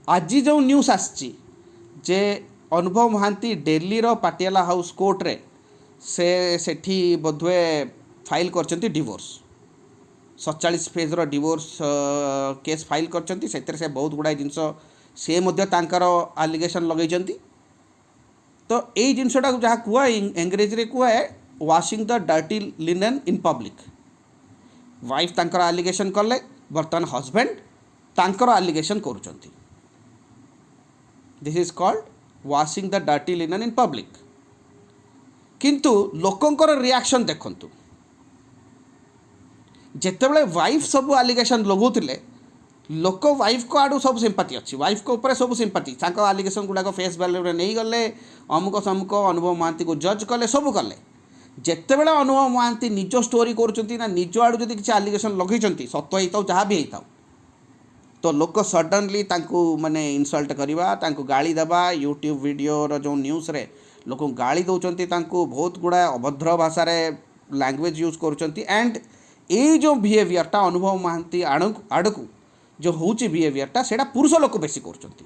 ଆଜି ଯେଉଁ ନ୍ୟୁଜ୍ ଆସିଛି ଯେ ଅନୁଭବ ମହାନ୍ତି ଡେଲିର ପାଟିଆଲା ହାଉସ୍ କୋର୍ଟରେ ସେ ସେଠି ବୋଧହୁଏ ଫାଇଲ୍ କରିଛନ୍ତି ଡିଭୋର୍ସ। 47 ପେଜ୍ର ଡିଭୋର୍ସ କେସ୍ ଫାଇଲ୍ କରିଛନ୍ତି। ସେଥିରେ ସେ ବହୁତ ଗୁଡ଼ାଏ ଜିନିଷ ସେ ମଧ୍ୟ ତାଙ୍କର ଆଲିଗେସନ୍ ଲଗେଇଛନ୍ତି। ତ ଏଇ ଜିନିଷଟାକୁ ଯାହା କୁହା ଇଂରେଜୀରେ କୁହାଏ washing the dirty linen in public। Wife ତାଙ୍କର ଆଲିଗେସନ୍ କଲେ, ବର୍ତ୍ତମାନ ହଜବେଣ୍ଡ ତାଙ୍କର ଆଲିଗେସନ୍ କରୁଛନ୍ତି। This is called washing the dirty linen in public। କିନ୍ତୁ ଲୋକଙ୍କର ରିଆକ୍ସନ୍ ଦେଖନ୍ତୁ। ଯେତେବେଳେ ୱାଇଫ୍ ସବୁ ଆଲିଗେସନ୍ ଲଗାଉଥିଲେ, ଲୋକ ୱାଇଫ୍ଙ୍କ ଆଡ଼ୁ ସବୁ ସିମ୍ପାଥି ଅଛି, ୱାଇଫ୍ଙ୍କ ଉପରେ ସବୁ ସିମ୍ପାଥି। ତାଙ୍କ ଆଲିଗେସନ୍ ଗୁଡ଼ାକ ଫେସ୍ ଭ୍ୟାଲ୍ୟୁରେ ନେଇଗଲେ, ଅମୁକ ସମୁକ, ଅନୁଭବ ମହାନ୍ତିକୁ ଜଜ୍ କଲେ, ସବୁ କଲେ। ଯେତେବେଳେ ଅନୁଭବ ମହାନ୍ତି ନିଜ ଷ୍ଟୋରି କରୁଛନ୍ତି ନା ନିଜ ଆଡ଼ୁ ଯଦି କିଛି ଆଲିଗେସନ୍ ଲଗେଇଛନ୍ତି, ସତ ହେଇଥାଉ, ଯାହା ବି ହେଇଥାଉ, ତ ଲୋକ ସଡନଲି ତାଙ୍କୁ ମାନେ ଇନସଲ୍ଟ କରିବା, ତାଙ୍କୁ ଗାଳି ଦେବା। ୟୁଟ୍ୟୁବ୍ ଭିଡ଼ିଓର ଯେଉଁ ନ୍ୟୁଜ୍ରେ ଲୋକଙ୍କୁ ଗାଳି ଦେଉଛନ୍ତି, ତାଙ୍କୁ ବହୁତ ଗୁଡ଼ାଏ ଅଭଦ୍ର ଭାଷାରେ ଲାଙ୍ଗୁଏଜ୍ ୟୁଜ୍ କରୁଛନ୍ତି। ଆଣ୍ଡ ଏଇ ଯେଉଁ ବିହେଭିଅରଟା ଅନୁଭବ ମହାନ୍ତି ଆଡ଼କୁ ଯେଉଁ ହେଉଛି ବିହେଭିଅରଟା, ସେଇଟା ପୁରୁଷ ଲୋକ ବେଶୀ କରୁଛନ୍ତି।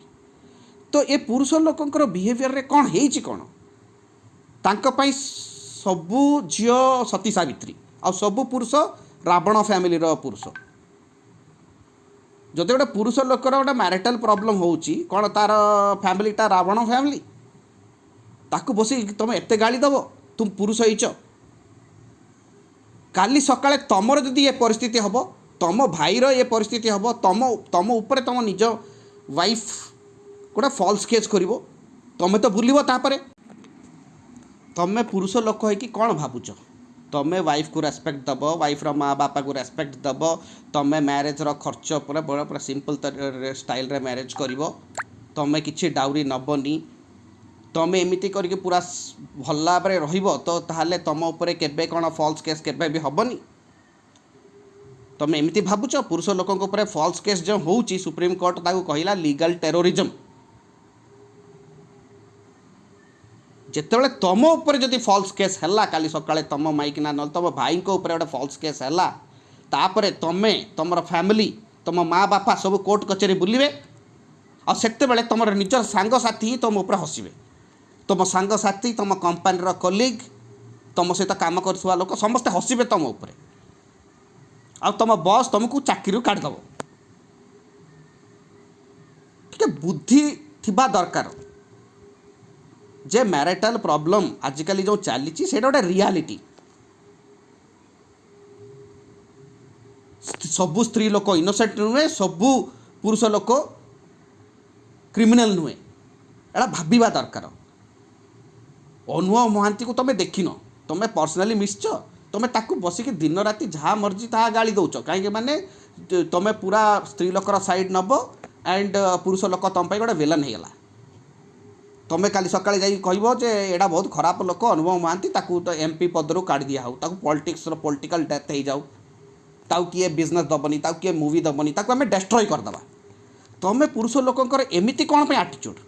ତ ଏ ପୁରୁଷ ଲୋକଙ୍କର ବିହେଭିଅରରେ କ'ଣ ହେଇଛି କ'ଣ? ତାଙ୍କ ପାଇଁ ସବୁ ଝିଅ ସତୀ ସାବିତ୍ରୀ ଆଉ ସବୁ ପୁରୁଷ ରାବଣ ଫ୍ୟାମିଲିର ପୁରୁଷ। ଯଦି ଗୋଟେ ପୁରୁଷ ଲୋକର ଗୋଟେ ମ୍ୟାରିଟାଲ ପ୍ରୋବ୍ଲେମ୍ ହେଉଛି, କ'ଣ ତାର ଫ୍ୟାମିଲିଟା ରାବଣ ଫ୍ୟାମିଲି? ତାକୁ ବସିକି ତୁମେ ଏତେ ଗାଳି ଦେବ, ତୁମ ପୁରୁଷ ହେଇଛ? କାଲି ସକାଳେ ତମର ଯଦି ଏ ପରିସ୍ଥିତି ହେବ, ତମ ଭାଇର ଏ ପରିସ୍ଥିତି ହେବ, ତମ ଉପରେ ତମ ନିଜ ୱାଇଫ୍ ଗୋଟେ ଫଲ୍ସ କେସ୍ କରିବ, ତମେ ତ ବୁଲିବ ତାପରେ। ତମେ ପୁରୁଷ ଲୋକ ହେଇକି କ'ଣ ଭାବୁଛ? ତମେ ୱାଇଫ୍କୁ ରେସ୍ପେକ୍ଟ ଦେବ, ୱାଇଫ୍ର ମା ବାପାକୁ ରେସ୍ପେକ୍ଟ ଦେବ, ତମେ ମ୍ୟାରେଜ୍ର ଖର୍ଚ୍ଚ ପୁରା ବଡ଼ ପୁରା ସିମ୍ପଲ୍ ଷ୍ଟାଇଲ୍ରେ ମ୍ୟାରେଜ୍ କରିବ, ତମେ କିଛି ଡାଉରି ନେବନି, ତମେ ଏମିତି କରିକି ପୁରା ଭଲ ଭାବରେ ରହିବ, ତ ତାହେଲେ ତମ ଉପରେ କେବେ କ'ଣ ଫଲ୍ସ କେସ୍ କେବେ ବି ହେବନି? ତମେ ଏମିତି ଭାବୁଛ? ପୁରୁଷ ଲୋକଙ୍କ ଉପରେ ଫଲ୍ସ କେସ୍ ଯେଉଁ ହେଉଛି, ସୁପ୍ରିମକୋର୍ଟ ତାକୁ କହିଲା ଲିଗାଲ ଟେରୋରିଜମ୍। ଯେତେବେଳେ ତମ ଉପରେ ଯଦି ଫଲ୍ସ କେସ୍ ହେଲା, କାଲି ସକାଳେ ତମ ମାଇକିନା ନହେଲେ ତମ ଭାଇଙ୍କ ଉପରେ ଗୋଟେ ଫଲ୍ସ କେସ୍ ହେଲା, ତାପରେ ତମେ, ତମର ଫ୍ୟାମିଲି, ତମ ମା ବାପା ସବୁ କୋର୍ଟ କଚେରୀ ବୁଲିବେ। ଆଉ ସେତେବେଳେ ତମର ନିଜର ସାଙ୍ଗସାଥି ହିଁ ତମ ଉପରେ ହସିବେ। ତମ ସାଙ୍ଗସାଥି, ତମ କମ୍ପାନୀର କଲିଗ୍, ତମ ସହିତ କାମ କରୁଥିବା ଲୋକ ସମସ୍ତେ ହସିବେ ତମ ଉପରେ। ଆଉ ତମ ବସ୍ ତମକୁ ଚାକିରିରୁ କାଢ଼ିଦେବ। ଟିକେ ବୁଦ୍ଧି ଥିବା ଦରକାର ଯେ ମ୍ୟାରିଟାଲ ପ୍ରୋବ୍ଲେମ୍ ଆଜିକାଲି ଯେଉଁ ଚାଲିଛି, ସେଇଟା ଗୋଟେ ରିଆଲିଟି। ସବୁ ସ୍ତ୍ରୀ ଲୋକ ଇନୋସେଣ୍ଟ ନୁହେଁ, ସବୁ ପୁରୁଷ ଲୋକ କ୍ରିମିନାଲ ନୁହେଁ। ଏଇଟା ଭାବିବା ଦରକାର। ଅନୁଭବ ମହାନ୍ତିକୁ ତମେ ଦେଖିନ, ତମେ ପର୍ସନାଲି ମିଶିଛ, ତମେ ତାକୁ ବସିକି ଦିନ ରାତି ଯାହା ମର୍ଜି ତାହା ଗାଳି ଦେଉଛ। କାହିଁକି ମାନେ ତମେ ପୁରା ସ୍ତ୍ରୀ ଲୋକର ସାଇଡ଼୍ ନେବ ଆଣ୍ଡ ପୁରୁଷ ଲୋକ ତମ ପାଇଁ ଗୋଟେ ଭିଲେନ୍ ହେଇଗଲା। ତମେ କାଲି ସକାଳେ ଯାଇକି କହିବ ଯେ ଏଇଟା ବହୁତ ଖରାପ ଲୋକ ଅନୁଭବ ମହାନ୍ତି, ତାକୁ ତ ଏମ୍ ପି ପଦରୁ କାଢ଼ି ଦିଆହେଉ, ତାକୁ ପଲିଟିକ୍ସର ପଲିଟିକାଲ ଡେଥ୍ ହେଇଯାଉ, ତାକୁ କିଏ ବିଜନେସ୍ ଦେବନି, ତାକୁ କିଏ ମୁଭି ଦେବନି, ତାକୁ ଆମେ ଡେଷ୍ଟ୍ରୟ କରିଦେବା। ତମେ ପୁରୁଷ ଲୋକଙ୍କର ଏମିତି କ'ଣ ପାଇଁ ଆଟିଚ୍ୟୁଡ଼୍?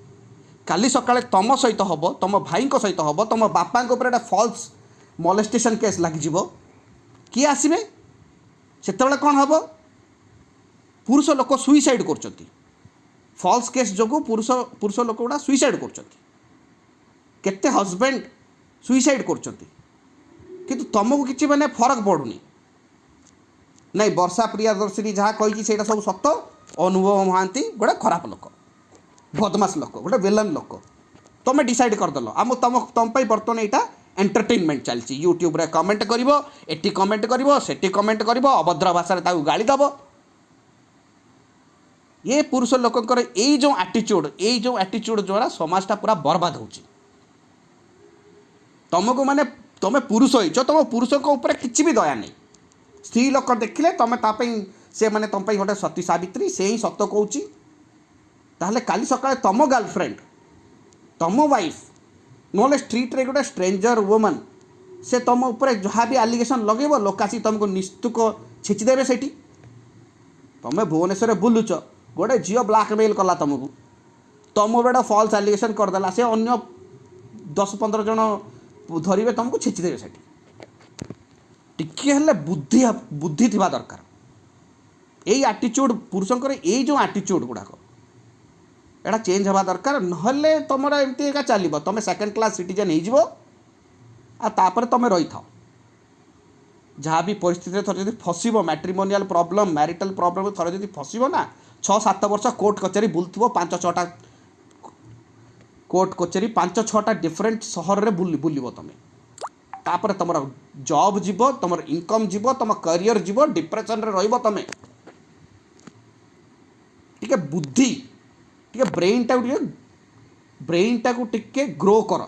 କାଲି ସକାଳେ ତମ ସହିତ ହେବ, ତମ ଭାଇଙ୍କ ସହିତ ହେବ, ତମ ବାପାଙ୍କ ଉପରେ ଗୋଟେ ଫଲ୍ସ ମଲେଷ୍ଟେସନ୍ କେସ୍ ଲାଗିଯିବ, କିଏ ଆସିବେ? ସେତେବେଳେ କ'ଣ ହେବ? ପୁରୁଷ ଲୋକ ସୁଇସାଇଡ଼୍ କରୁଛନ୍ତି ଫଲ୍ସ କେସ୍ ଯୋଗୁଁ। ପୁରୁଷ ଲୋକ ଗୁଡ଼ା ସୁଇସାଇଡ଼୍ କରୁଛନ୍ତି। କେତେ ହଜବେଣ୍ଡ ସୁଇସାଇଡ଼୍ କରୁଛନ୍ତି, କିନ୍ତୁ ତମକୁ କିଛି ମାନେ ଫରକ ପଡ଼ୁନି। ନାଇଁ, ବର୍ଷା ପ୍ରିୟଦର୍ଶିନୀ ଯାହା କହିଛି ସେଇଟା ସବୁ ସତ। ଅନୁଭବ ମହାନ୍ତି ଗୋଟେ ଖରାପ ଲୋକ, ବଦମାସ ଲୋକ, ଗୋଟେ ଭିଲେନ୍ ଲୋକ, ତମେ ଡିସାଇଡ଼୍ କରିଦେଲ। ଆମ ତମ ପାଇଁ ବର୍ତ୍ତମାନ ଏଇଟା ଏଣ୍ଟରଟେନମେଣ୍ଟ ଚାଲିଛି। ୟୁଟ୍ୟୁବରେ କମେଣ୍ଟ କରିବ, ଏଠି କମେଣ୍ଟ କରିବ, ସେଠି କମେଣ୍ଟ କରିବ, ଅଭଦ୍ର ଭାଷାରେ ତାକୁ ଗାଳି ଦେବ। ଏ ପୁରୁଷ ଲୋକଙ୍କର ଏଇ ଯେଉଁ ଆଟିଚ୍ୟୁଡ଼୍ ଦ୍ୱାରା ସମାଜଟା ପୁରା ବର୍ବାଦ ହେଉଛି। ତମକୁ ମାନେ ତମେ ପୁରୁଷ ହେଇଛ, ତମ ପୁରୁଷଙ୍କ ଉପରେ କିଛି ବି ଦୟା ନେଇ। ସ୍ତ୍ରୀ ଲୋକ ଦେଖିଲେ ତମେ ତା ପାଇଁ ସେ ମାନେ ତମ ପାଇଁ ଗୋଟେ ସତୀ ସାବିତ୍ରୀ, ସେ ହିଁ ସତ କହୁଛି। ତାହେଲେ କାଲି ସକାଳେ ତମ ଗାର୍ଲଫ୍ରେଣ୍ଡ, ତମ ୱାଇଫ୍, ନହେଲେ ଷ୍ଟ୍ରିଟ୍ରେ ଗୋଟେ ଷ୍ଟ୍ରେଞ୍ଜର ଓମନ୍, ସେ ତମ ଉପରେ ଯାହା ବି ଆଲିଗେସନ୍ ଲଗେଇବ, ଲୋକ ଆସିକି ତମକୁ ନିସ୍ତୁକ ଛେଚିଦେବେ ସେଇଠି। ତମେ ଭୁବନେଶ୍ୱରରେ ବୁଲୁଛ, ଗୋଟେ ଝିଅ ବ୍ଲାକମେଲ୍ କଲା ତମକୁ, ତମ ଉପରେ ଗୋଟେ ଫଲ୍ସ ଆଲିଗେସନ୍ କରିଦେଲା, ସେ ଅନ୍ୟ 10-15 ଜଣ ଧରିବେ, ତମକୁ ଛେଚିଦେବେ ସେଠି। ଟିକିଏ ହେଲେ ବୁଦ୍ଧି ଥିବା ଦରକାର। ଏଇ ଆଟିଚ୍ୟୁଡ଼୍ ପୁରୁଷଙ୍କର, ଏଇ ଯେଉଁ ଆଟିଚ୍ୟୁଡ଼୍ ଗୁଡ଼ାକ ଏଇଟା ଚେଞ୍ଜ ହେବା ଦରକାର। ନହେଲେ ତୁମର ଏମିତି ଏକା ଚାଲିବ। ତୁମେ ସେକେଣ୍ଡ କ୍ଲାସ୍ ସିଟିଜେନ୍ ହେଇଯିବ ଆଉ ତାପରେ ତୁମେ ରହିଥାଅ। ଯାହା ବି ପରିସ୍ଥିତିରେ ଥରେ ଯଦି ଫସିବ, ମ୍ୟାଟ୍ରିମୋନିଆଲ ପ୍ରୋବ୍ଲେମ୍, ମ୍ୟାରିଟାଲ ପ୍ରୋବ୍ଲେମ୍ ଥରେ ଯଦି ଫସିବ ନା, 6-7 ବର୍ଷ କୋର୍ଟ କଚେରୀ ବୁଲୁଥିବ। ପାଞ୍ଚ ଛଅଟା କୋର୍ଟ କଚେରୀ, ପାଞ୍ଚ ଛଅଟା ଡିଫରେଣ୍ଟ ସହରରେ ବୁଲିବ ତୁମେ। ତାପରେ ତୁମର ଜବ୍ ଯିବ, ତୁମର ଇନକମ୍ ଯିବ, ତୁମ କ୍ୟାରିୟର ଯିବ, ଡିପ୍ରେସନରେ ରହିବ ତୁମେ। ଟିକେ ବୁଦ୍ଧି, ଟିକେ ବ୍ରେନ୍ଟାକୁ ଟିକେ ଗ୍ରୋ କର।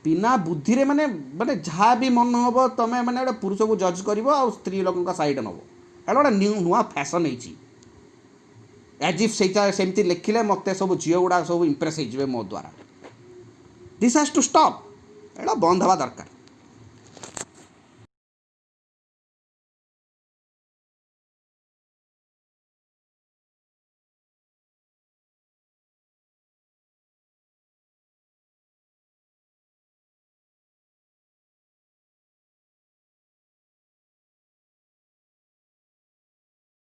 ବିନା ବୁଦ୍ଧିରେ ମାନେ ଯାହା ବି ମନ ହେବ, ତୁମେ ମାନେ ଗୋଟେ ପୁରୁଷକୁ ଜଜ୍ କରିବ ଆଉ ସ୍ତ୍ରୀ ଲୋକଙ୍କ ସାଇଡ଼୍ ନେବ। ଏଇଟା ଗୋଟେ ନୂଆ ଫ୍ୟାସନ୍ ହେଇଛି। ଆଜ୍ if ସେଇଟା ସେମିତି ଲେଖିଲେ ମୋତେ ସବୁ ଝିଅ ଗୁଡ଼ାକ ସବୁ ଇମ୍ପ୍ରେସ୍ ହେଇଯିବେ ମୋ ଦ୍ୱାରା। This has to stop. ଏଇଟା ବନ୍ଦ ହେବା ଦରକାର।